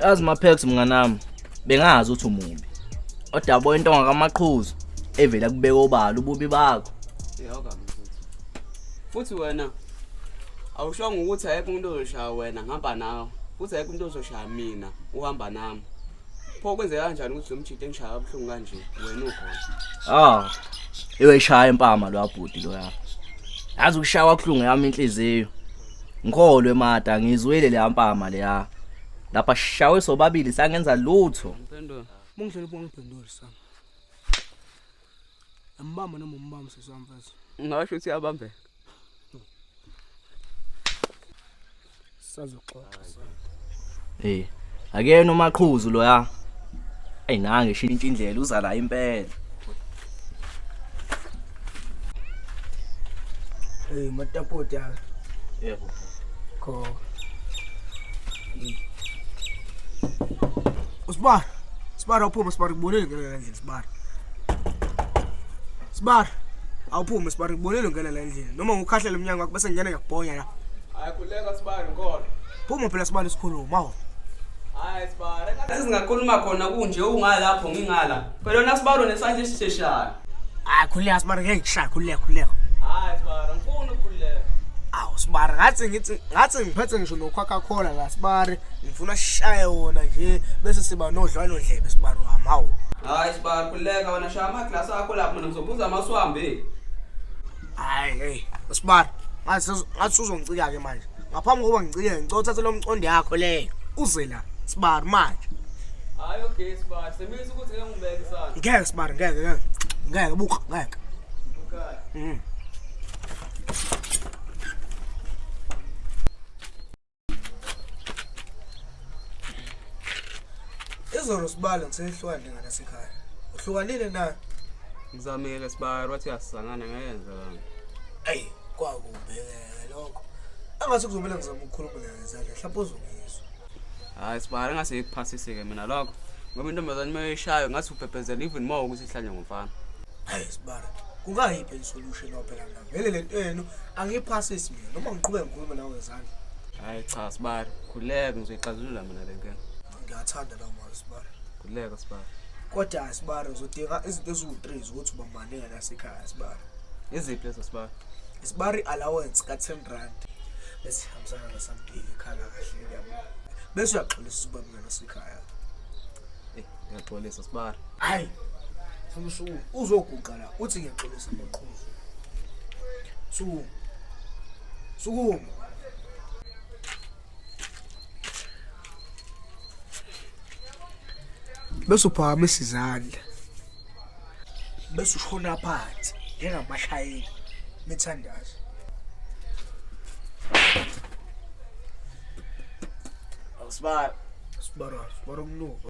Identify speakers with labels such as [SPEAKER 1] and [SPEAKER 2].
[SPEAKER 1] Yazi Mapex mnganami, bengazi ukuthi umubi. Kodwa yabo into ngakamaqhuzu evela kubeka obala ububi bakho.
[SPEAKER 2] Yoka mfuthu. Futhi wena awushongo ukuthi ayekho umuntu ozoshaya wena ngihamba nawe. Futhi ayekho umuntu ozoshaya mina uhamba nami. Pho kwenzeka kanjani ukuthi lo mjito engishaya kabuhlungu kanje wena ukhona?
[SPEAKER 1] Ah. Iweshaya impama lo bhuti lo ya. Yazi ukushaya kuhlungu yami inhliziyo. Ngikholwe mata ngizwile le mpama leya. Lapha sishawe sobabili sangenza lutho.
[SPEAKER 2] Ngiphendula.
[SPEAKER 3] Mungidlela ubungiphenduli sami. Ambamba noma umbamba sisi wami mfethu.
[SPEAKER 2] Ngasho ukuthi uyabambeka.
[SPEAKER 3] Sazoxoxa.
[SPEAKER 1] Eh. Akuyena umaqhuzu loya. Ayi nange shintsha indlela uza la impela.
[SPEAKER 3] Hey matapoti aka.
[SPEAKER 1] Yebo.
[SPEAKER 3] Kho. Usibara. Sibara awuphume sibara ngibonile ngena la endlini sibara. Sibara. Awuphume sibara ngibonile ngena la endlini. Noma ngikhahlele umnyango wakho bese ngingena ngiyakubhonya la.
[SPEAKER 2] Hayi khuleka sibari ngikholwa.
[SPEAKER 3] Phuma phela sibara sikhuluma awu.
[SPEAKER 2] Hayi sibari engathi singakhuluma khona kunje ungalapho ngingala. Phela wena sibari unesandla esisheshayo.
[SPEAKER 3] Hayi khuleka sibara ngeke ngishaye khuleka khuleka.
[SPEAKER 2] Hayi sibari ngifuna ukukhuleka.
[SPEAKER 3] Awu sibari ngathi ngithi ngathi ngiphethe ngisho no-Coca-Cola la sibari ngifuna sishaye wona nje bese siba nodlwano ndlebe sibari wami hawu.
[SPEAKER 2] Hayi sibari khuleka wena shaya amaglasi akho lapho mina ngizophuza amaswambi.
[SPEAKER 3] Hayi hey sibari ngathi ngathi uzongicika ke manje. Ngaphambi kokuba ngicike ngicela uthathe lo mcondo yakho leyo uze la sibari manje.
[SPEAKER 2] Hayi okay sibari semisa ukuthi ngeke ngibeke isandla.
[SPEAKER 3] Ngeke sibari ngeke ngeke. Ngeke buka ngeke.
[SPEAKER 2] Okay.
[SPEAKER 3] Izolo sibala ngisehlukane ngalasekhaya. Uhlukanile na?
[SPEAKER 2] Ngizamile sibari wathi uyasangana ngenza kanje.
[SPEAKER 3] Ayi kwakubhekeke lokho. Angathi kuzomele ngizame ukukhuluma naye ngezandla mhlawumbe uzongizwa.
[SPEAKER 2] Hayi sibari ngase ngikuphasise-ke mina lokho. Ngoba intombazane uma eyishayo ngathi ubhebhezela even more ukuthi ihlanye ngomfana.
[SPEAKER 3] Hayi sibara. Kungayiphi isolution phela mina. Vele lento yenu angiyiphasisi mina noma ngiqhubeke ngikhulume nawe ngezandla.
[SPEAKER 2] Hayi cha sibari, khuleka ngizoyixazulula mina le nkinga.
[SPEAKER 3] Ngiyathanda lawo mazwi sibara.
[SPEAKER 2] Khuleka sibari.
[SPEAKER 3] Kodwa sibara uzodinga izinto eziwu-3 zokuthi ubambane ngalasekhaya sibara.
[SPEAKER 2] Iziphi lezo sibari?
[SPEAKER 3] Isibari allowance ka-10 rand. Bese hambisana nasamdiki ekhala kahle yabo. Bese uyaxolisa ubaba ngalasekhaya.
[SPEAKER 2] Eh, ngiyaxolisa sibari.
[SPEAKER 3] Hayi. Funa usuku uzoguqa la uthi ngiyaxolisa maqhuzu. Sukuma. Sukuma. Bese uphakamisa izandla. Bese ushona phansi njengamashayeli mithandazo.
[SPEAKER 1] Awusibari.
[SPEAKER 3] Sibara, sibara kunuka.